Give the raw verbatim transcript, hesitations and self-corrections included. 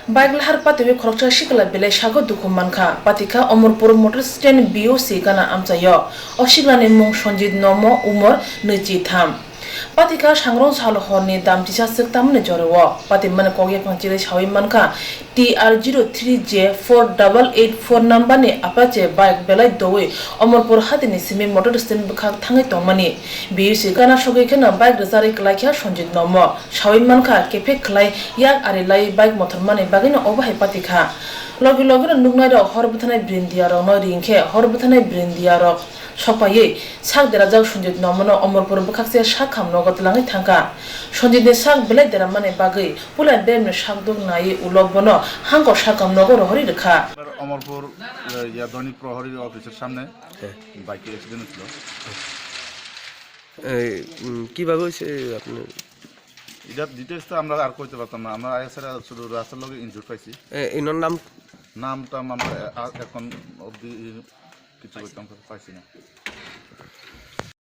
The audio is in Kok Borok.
Bike lahar patiwi khoroksa sikla belai sago dukhu mankha, patikha Omorpur motor stand B O C gana amchaio. O siklani mung Sanjit Nomo, umor nwichi tham. Patikha sangrong sal horni dam chisa swk tamni jorao. Patimani kok yaphang chiri sawi mankha T R zero three J four double eight four number ni Apache bike belai dowi Omorpur hatini simi motor stand bwkhak thangwi tongmani. B O C gana sogwi kheno bike rwcharwi klaikha Sanjit Nomo. Sawi mankha, kephek khlai yak ari lai bike mothormani bagwino obo hai patikha. Logi logino nuknairok hor bwthanai brindiarokno ringkhe hor bwthanai brindiarok sokpaiwi sak derajak Sanjit Nomono Omorpur bwkhakse sak kham nogo twlangwi thangkha. Sanjitni sak belai deramani bagwi puila beremni sakduk naiwi ulo bono hangko sakam nogo rohorwi rwkha. Omorpur, eh, ya, Doinik Prohori office-er samne. হ্যাঁ। Bike accident হয়েছিল। এই, উম, কিভাবে হয়েছে আপনার? এটার details তো আমরা আর কইতে পারতাম না, আমরা আইএসআর শুধু রাস্তার লগে ইনজুর পাইছি। এ, এনার নাম? নাম টাম আমরা আ-, এখন অবধি কিছু করতাম পাইছি না।